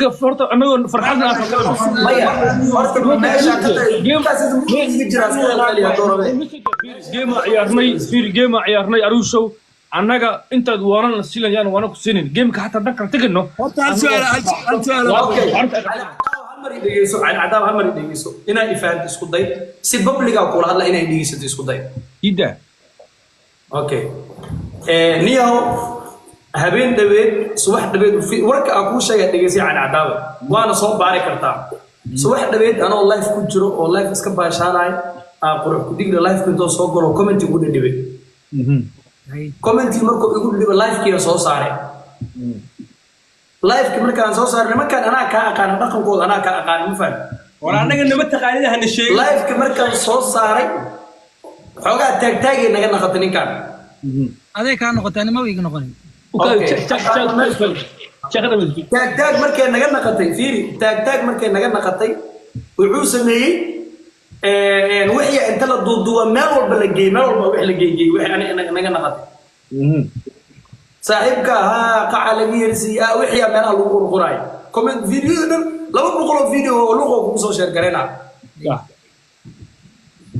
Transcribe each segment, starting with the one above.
Horta anagoo farxadna aan kala Maya, horta meesha ka tahay ninkaas iga jira iska ilaaliya doorabe. Game ciyaarnay, fiir, game ciyaarnay, Aruushow. Annaga intaad waanan silayaan waana ku siinin gameka xataa dhan kala tegino. Horta hal su'aal, hal su'aal. Okay, Cali Cadaawa, hal mar i dhegeyso. Cali Cadaawa, hal mar i dhegeyso. Inaa ifahanto isku day. Si public ah kula hadla, inay dhegeysato isku day. Ida. Okay, niyahow, habeen dhaweed, subax dhaweed, warka aan kuu sheegay dhegeysay, Cali Cadaawa, waana soo baari kartaa. Subax dhaweed anoo live ku jiro oo live iska baashaanaay aa Qurux ku Dhigla live intoo soo galo comment igu dhidhibay. Commenti markuu igu dhidhibo, livekiina soo saaray. Liveki markaan soo saaray, nimankaan anaa kaa aqaana, dhaqankooda anaa kaa aqaana, ma fahmi? War annaga nama taqaanida, hana sheegin. Liveka markaan soo saaray, xoogaa taagtaagay naga naqatay ninkaan. Aday kaa noqotaa, nima iga noqonin. Taagtaag markay naga naqatay, fiiri, taagtaag markay naga naqatay, wuxuu sameeyey wixii inta la duuduuba meel walba la geeyey, meel walba wix la geeyey, wixii aniga naga naqatay, saaxiibka haa qaca laga yersiiy, wixii meelaha lagu qurquraayo, comment videoda dhan, 200 oo video oo luqo kugu soo share garayna.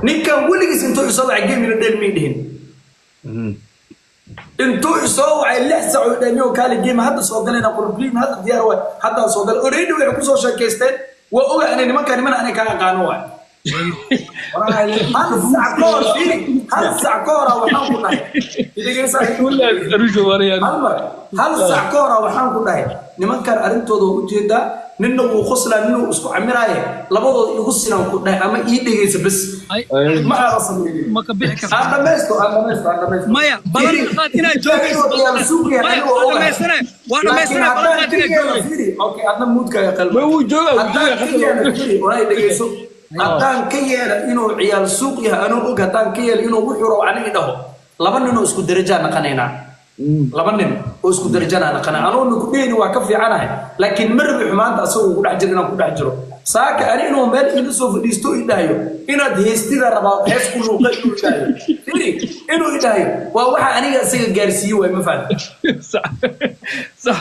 Ninkan weligiis intuu isoo wacay "Game ila dheel" may dhihin. Intuu isoo wacay 6 sac oo dhamiyo, "Kaali, game hadda soo galayna, qurbliin hadda diyaar waay, haddaan soo galay." Already waxay kusoo sheekaysteen, waa oga inay nimanka niman anay kaa aqaano waay. Hal sac ka hor, fiiri, hal sac ka hora waxaan ku dhahay, dhegeysa, hal mar, hal sac ka hora waxaan ku dhahay nimankan arrintooda waa ujeedaa, ninna wuu qoslaa, ninna wuu isku camiraaye, labadooda igu sinan ku dhahay ama ii dhegeysa bes. Ma aada sameynin. Ma ka bixi kartaa? Aan dhamaysto, aan dhamaysto, aan dhamaysto. Maya, balan qaad inaad joogayso. Maya, waa dhamaysane, waa dhamaysane, balan qaad inaad joogayso. Okay, adna muudkaaga qalma. Ma wuu joogaa, wuu Haddaan joogaa. ka yeelo, fiiri, walahi dhegeyso, haddaan ka yeela inuu ciyaal suuq yahay anuu og, haddaan ka yeela inuu wuxuu rabo aniga dhaho, laba nin oo isku darajaa naqanaynaa, laba nin oo isku darajana naqanaa. Anuuna ku dhehni waa ka fiicanahay, laakiin ma rabi xumaanta asagoo ku dhex jiro inaan ku dhex jiro. Saaka ani inuu meel ila soo fadhiisto i dhahayo inaad heestida rabaa, hees ku luuqa inuu idhahayo, fiiri, inuu idhahayo waa waxa aniga isaga gaarsiiye waay, ma fahamti? Sax sax,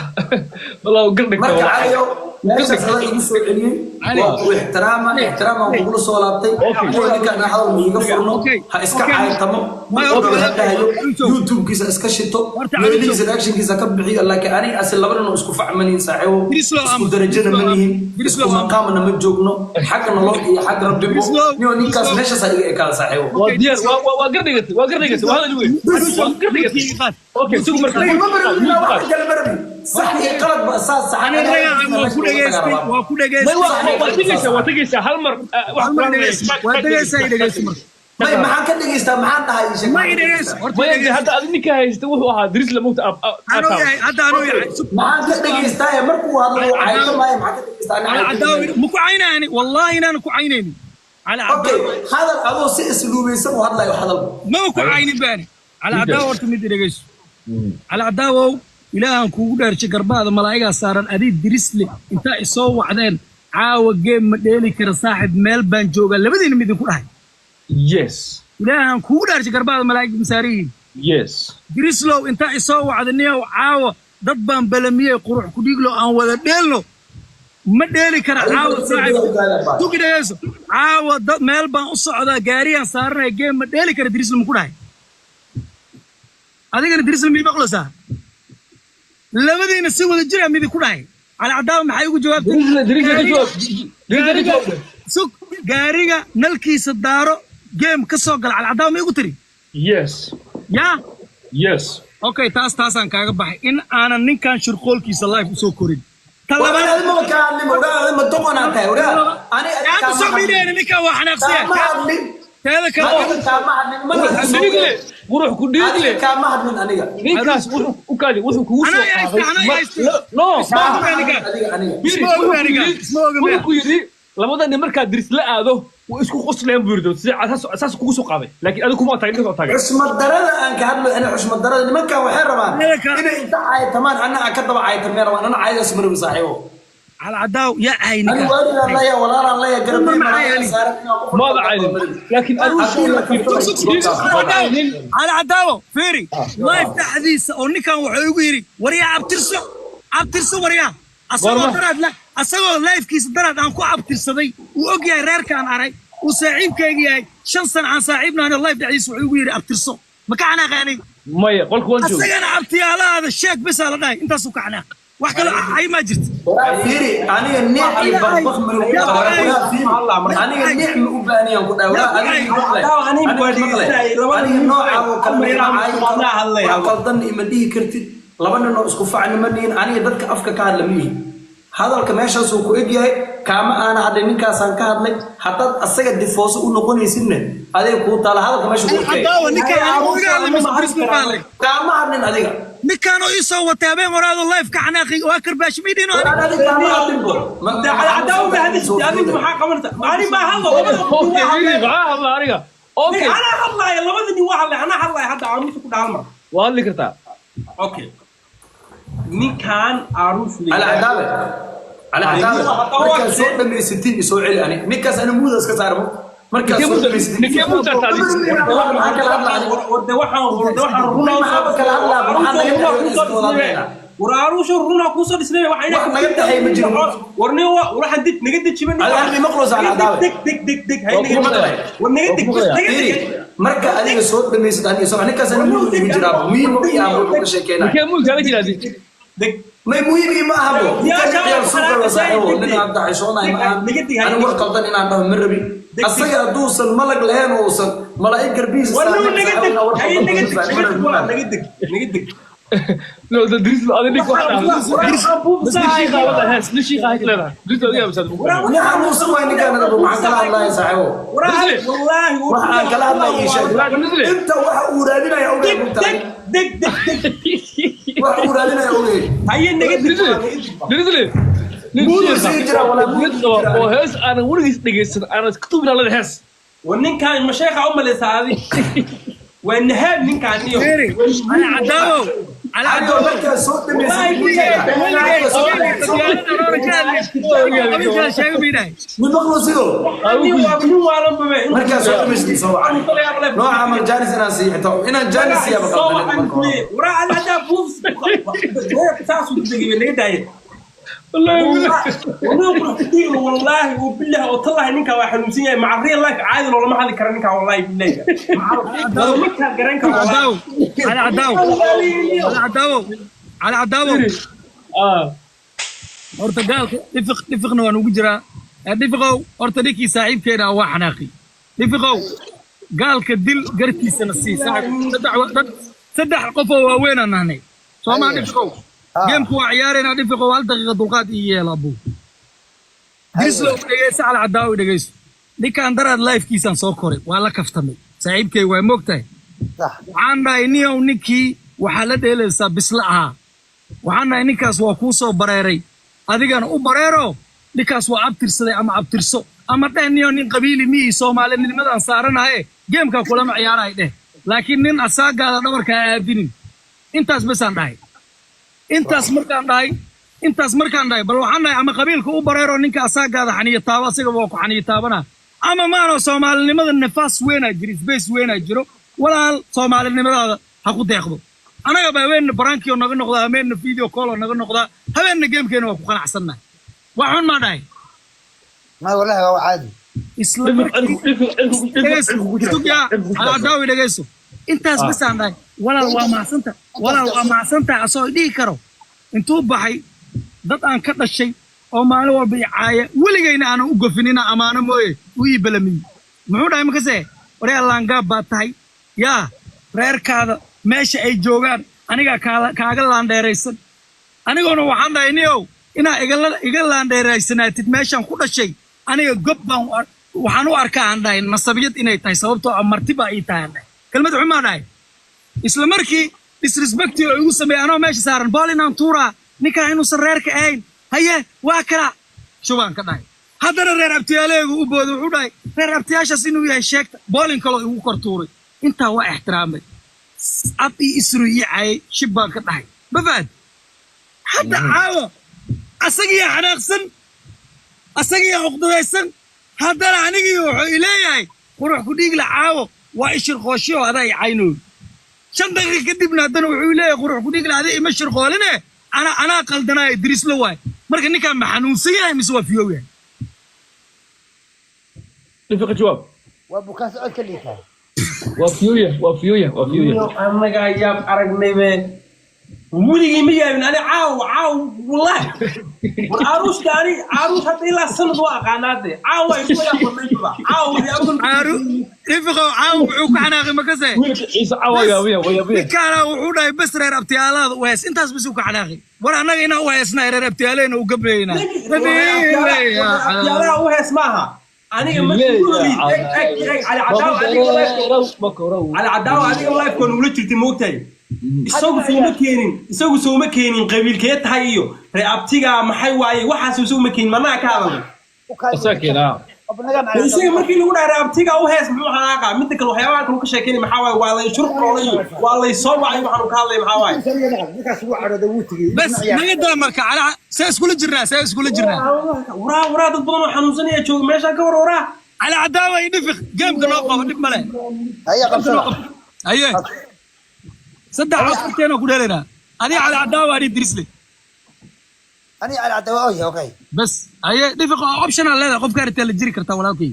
wallah gardhigta. Marka Caliyow, meeshaas adaa igu soo celiyey, waa ku ixtiraama, ixtiraamaan kugula soo laabtay. Kuwa ninkaan hadal ma iiga furno. Ha iska caaytamo, wuxuu ha dhahayo, YouTube-kiisa iska shito, meelihiisa reactionkiisa ka bixiyo, laakiin aniga asi laba nin oo isku facmanihin, saaxiibo, isku darajada ma nihin, isku maqaamna ma joogno, xagga nolol iyo xagga rabbibo. Niyo, ninkaas meeshaasaa iga ekaada, saaxiibo. Waa diyaar, waa gardhigatay, waa gardhigatay, waa hadal weyn, waa gardhigatay. Okay, sugu marka. Ma barabi, wax kale ma rabi, sax iyo qalad ba saas sax. Ani ragaa waa ku dhageystay, waa ku dhageystay. Waa tegaysaa, waa tegaysaa hal mar wax. Hal mar dhegeyso, waa dhegeysaa, i dhegeyso marka. May, maxaan ka dhegeystaa? Maxaan dhahay? Ii sheeg. Ma i dhegeyso horta. Maya. Dhegeyso. Hadda adi ninka haysta wuxuu ahaa Diris la mugta. Anuu yahay, hadda anuu yahay. Maxaan ka dhegeystaa? Markuu hadlo wuu cayto maayo, maxaan ka dhegeystaa? Ani Cali cayto Cadaawi maayo. Ma ku caynayani, wallahi inaan ku caynaynin, Cali Okay. Cadaawi. Hadal adoo si isluubaysan u hadlayo, hadal. Maba ku caynin baani, Cali Cadaawi. Horta mid dhegeyso, Cali Cadaawow, Ilaahan kuugu dhaarshay, garbaada malaa'igaa saaran, adii Dirisle intaa isoo wacdeen, "Caawa game ma dheeli kara saaxib, meel baan joogaa," labadiina midinku dhahay. Yes. Ilaahan kuugu dhaarshay, garbaada malaa'ig masaariyiin. Yes. Dirislow, intaa isoo wacda, "Niyow, caawa dad baan balamiyey, Qurux ku Dhiiglo aan wada dheelno, ma dheeli kara caawa saaxib," tugi dhegeyso, "Caawa dad meel baan u socdaa, gaariyaan saaranaya, game ma dheeli kara," Dirislo ma ku dhahay? Adigana Dirislo mii maqlaysaa? Labadiina si wada jira midi ku dhahay. Cali Cadaawa, maxay ugu jawaabtay? Dirisle, Dirisle ka jawaab, Dirisle ka jawaab. Sug, "Gaariga nalkiisa daaro, game ka soo gala," Cali Cadaawa ma igu tiri? Yes. Yaa? Yes. Okay, taas taasaan kaaga baxay in aanan ninkan shirqoolkiisa live usoo korin. Ta labaad. Adi maba ka hadlin, ogaa, adi ma doqonaa tahay, ogaa, ani adi Yaanta kaama soo hadlin. miidheen, ninkan waa xanaaqsiya. Kaama hadlin. Teeda kale. Adiga kaama hadlin, mana Dhiigle, Qurux ku Dhiigle. Adiga kaama hadlin aniga. Ninkaas wuxuu u kaadi, wuxuu kugu soo Anaa haysta, qaaday anaa haysta. No. Kaama Oga hadlin aniga. adiga, aniga. Biri, Isma oga wuxuu ku aniga, yidhi- isma oga. Wuxuu ku yidhi labada nin markaa Diris la aado way isku qosleen buu yidhi, sida saas kugu soo qaaday, laakiin adigu kuma taagin, ninkaas oo taagan. Xushmad darada aan ka hadlo ani, xushmad darada nimankan waxay rabaan inay inta caaytamaan, anna aan ka daba caaytamay rabaan. Anna caayadaas ma rabin, saaxiibo. Cali Cadaaw, yaa ahay Ani ninkan? waalidaan leeya, walaalaan leeya, garabay. Ma macay. Saaran inaan qof Maada caynin, laakiin Haddii la Aruush. Cali Cadaawo, fiiri, live dhexdiisa oo ninkan wuxuu igu yidhi, "Waryaa, abtirso, abtirso, waryaa," asagoo Goorma? daraad la Asagoo lifekiisa daraad aan ku abtirsaday, uu og yahay reerkaan aray, uu saaxiibkayga yahay, 5 sana aan saaxiibnaano, live dhexdiisa wuxuu igu yidhi abtirso. Ma ka xanaaqay aniga? Maya, qolka waan joogay. Asagana abtiyaalahaada sheeg besaa la dhahay, intaasuu ka xanaaq. Wax kale ay maa jirta. Waraa fiiri, aniga nic iyo baqbaq ma lagu waraa fiiri, aniga nic ma u baahnayan ku dhahay. Waraa adiga maqlay, aniga maqlay, aniga nooca oo kale ma caayi karo, wax qaldan ima dhihi kartid. Laba nin oo isku facni ma dhihin. Aniga dadka afka ka hadla ma ihi. Hadalka meeshaasuu ku eg yahay. Kaama aana hadlay, ninkaasaan ka hadlay. Haddaad asaga difooso u noqonaysidne, adiga kuu taala. Hadalka meesha ku eg. Cadaawa, ninkaan anigu iga hadlay mise Chris buu ka hadlay? Kaama hadlin adiga. Ninkaanoo ii soo watay habeen horaado live ka xanaaqay, waa karbaash midhino. Waraan adiga kaama hadlin bo. Cadaawa ma hadashid adigu, maxaa qabanaysa? Maalin baa hadlo, labada nin Okay, waa really, hadlay. Maxaa hadla aniga? Okay. Anaa hadlaaya, labada nin waa hadlay, anaa hadlaaya hadda, aamusa ku dhaal mar. Waa hadli kartaa. Okay, ninkaan Aruush. Cali Cadaabe, Cali Cadaabe, markaad soo dhamaysatiin isoo celi. Ani ninkaas ani muuda iska saarmo markaad soo dhamaysatiin. Ninkee muuda saartaa? Maxaa kala hadlaa ani? Warde waxaan, warde waxaan runaa. Maxaaba kala hadlaa? Maxaa naga dhexeeya iska wada hadlaynaa? War Aruusha runaa kuusoo dhisnay waxa. Wax naga dhexeeya ma jiro. War nin wa waxaan dib naga dejiba. Cali, armi maqloosa, Cali Cadaabe. Deg deg deg deg, hay Waa naga ku deg. maqlay. War naga deg, bas naga Fiiri, deg. Marka adiga soo dhamaysad ani isoo, ninkaas ani muuda igu jiraa, muhiim u yahay wuxuu ka sheekeynaya. Ninkee muuda kaaga jiraa? Deg. May muhiim ii ma aha bo. Yaa ninkaan ciyaal suuqa la saaxiibo, deg, nin deg. aan daxishoonahay ma ahan. Naga deg, Ani war qaldan inaan dhaho ma rabi. Deg, deg. Asaga hadduusan malag lahayn oo uusan malaa'ig garbihiisa War nin saarnayn, naga saaxiibo, deg, inaan war hay qaldan naga deg, ku naga deg, ma walaal, rabi. Naga deg, naga deg. No, the Dris adiga ninka waxa dhahay. Nin shiiqa wada hees, nin shiiqa hay leedahay. Dris adiga bisaad. Nin xanuunsan waay ninkaan adaba, maxaan kala hadlaaya saaxiibo? Wallaahi. Waxaan kala hadlaya ii sheeg. Inta waxa uu raadinaya ogay Deg runtaa. deg deg deg deg. Waxa uu raadinaya ogay. Haye naga deg. Drisle. Nin Muudu shiiqa. sii jira, walaa muudu Mid sii qaba jira. oo hees aanan weligiis dhegaysan, aanan iska tuubin alada hees. War ninkaan ma sheekha u malaysaa adi? Waa nahaab ninkaan iyo. Fiiri, Cali Cadaawow, Cali Hadda Cadaawow. markaa soo Wallaahi, dhamaysid. Qabiilkaa sheega miidhahay. Mid maqlo sido. Nin waa nin waalan babe. Markaa soo dhamaysid soo wacan. Nooca amal jaanis inaan siiyo, xitaa inaan jaanis siiyaba qaldaneed marka hore. Waraa adi haddaa buufs saasuu ku degay, naga daaya. Wallahi. Wallaahi wabillahi oo tallahi, ninkaan waa xanuunsan yahay. Maca real life caadi loolama hadli kara ninkaan, wallahi billahi lama kaa garan karo wallahi. Cadaawow, Cali Cadaawow, Cali Cadaawow, Cali Cadaawow. Ah. Horta gaalka dhifiq, dhifiqna waan ugu jiraa. Ee dhifiqow, horta ninkii saaxiibkeena waa xanaaqi. Dhifiqow, gaalka dil, gartiisana sii saaxiib. Saddex qof oo waaweynaan nahnay soomaa? Dhifiqow, gameku waa ciyaaraynaa. Dhifiqow, hal daqiiqa dulqaad ii yeela abuu. Drislow, dhegeyso. Cali Cadaawow, dhegeyso. Ninkaan daraad lifekiisaan soo koray, waa la kaftamay, saaxiibkay waa moogtahay. Waxaan dhahay, niyow, ninkii waxaa la dheelaysaa bisla ahaa. Waxaan dhahay, ninkaas waa kuu soo bareeray, adigana u bareero. Ninkaas waa abtirsaday, ama abtirso ama dheh, niyo, nin qabiili miyii soomaalinimadaan saaranahaye, gamekaa kulama ciyaarahay dheh, laakiin nin asaagaada dhabarka ha aadinin. Intaas basaan dhahay. Intaas markaan dhahay, intaas markaan dhahay, bal waxaan dhahay, ama qabiilka u bareero ninka asaagaada xaniyo taabo, asaga waa ku xaniyo taabana, ama maano soomaalinimada nifaas weynaa jiro, space weynaa jiro. Walaal, soomaalinimadaada ha ku deeqdo. Anagaba habeenna prank oo naga noqdaa, habeenna video call oo naga noqdaa, habeenna gamekeena waa ku qanacsannahay. Wax xun maa dhahay? Ma wallahi waa caadi. Isla markii Cadaawi, dhegeyso, intaas basaan dhahay. Walaal, waa macsanta, walaal, waa macsantahay. Asoo dhihi karo intuu baxay dad aan ka dhashay oo maalin walba i caaya, weligayna aanan u gofin inaan amaano mooye, u ii balamiyey. Muxuu dhahay makase? Waree, laangaab baad tahay, yaa reerkaada meesha ay joogaan anigaa kaaga laandheeraysan. Anigoona waxaan dhahay, niow, inaa iga laandheeraysanaatid meeshaan ku dhashay, aniga gob baan waxaan u arkaa, aan dhahay, nasabiyad inay tahay, sababtoo ah marti baa ii tahay, aan dhahay. Kelmad xumaa dhahay. Isla markii disrespecti oo igu sameeyey anoo meesha saaran, bool inaan tuuraa ninkaa inuusan reerka ahayn. Haye, waa kala shubaan ka dhahay. Haddana reer abtiyaaleegu u booday, wuxuu dhahay reer abtiyaashaas inuu yahay sheegta, boolin kaloo igu kor tuuray. Intaa waa ixtiraamay, ab ii isru ii caayay, shib baan ka dhahay. Ma fahad? Hadda caawa asagiyaa xanaaqsan, asagiyaa cuqdadaysan. Haddana anigii wuxuu ileeyahay qurux ku dhiigla caawo waa ishirqooshiyo, adaa i caynooy. 5 daqiiqa kadibna haddana wuxuu leeyahay qurux ku dhiigla, adaa ima shirqooline, ana anaa qaldanaayo, dirislo waay. Marka ninkaan ma xanuunsan yahay mise waa fiyow yahay? Dhifiqa, jawaab. Waa bukaan socod ka liitaa. Waa fiyuya, waa fiyuya, waa fiyuya. Annagaa yaab aragnay be, weligii ma yaabin ani. Caaw caaw, wallahi, war Aruushka ani Aruush hadda ilaa sanad waa aqaanaa de, caaw ay ku yaab badnayba caaw. Caaru Dhifiqow, caaw wuxuu ku xanaaqay makase. Wiilka Ciise caawa yaabiya, waa yaabiya. Ninkaana wuxuu dhahay bes reer abtiyaalaada u hees, intaas bas uu ka xanaaqay. War annaga inaan u heesnaa reer abtiyaaleyna u gabaynaa. Abtiyaalaha u hees maaha. Aniga markii ugu horreysay, eg eg eg, Cali Cadaawa, adiga Cali Cadaawa, adiga live-ka nugula jirtay, moogtahay? Isagu sooma keenin, isagu sooma keenin qabiilkee tahay iyo ree abtigaa maxay waaye, waxaas isagu ma keenin, manaa ka hadalnay. Asaa keenaa. Isaga markii lagu dhahay ree abtigaa u hees, muxuu xanaaqa? Midda kale, waxyaabaha kale ka sheekeynay maxaa waaye? Waa lay shurqoolay, waa lay soo wacay, waxaanu ka hadlay maxaa waaye? Ninkaas wuu cadhooday, wuu tegey. Bes naga daa marka cala, see iskula jirnaa, see iskula jirnaa. Waraa, waraa, dad badan oo xanuunsanaya jooga meeshaan, ka war waraa. Cali Cadaawa iyo Dhifiq, game-ka noo qabo, dhib male. Haya, qabsada. Haye, saddex afarteena ku dheelaynaa, adiga Cali Cadaawa, ani Dirisle. Ani Cali Cadaawa, okay. Bes haye Dhifiq, option aa leedahay, qofka aragtaa la jiri kartaa walaalkay.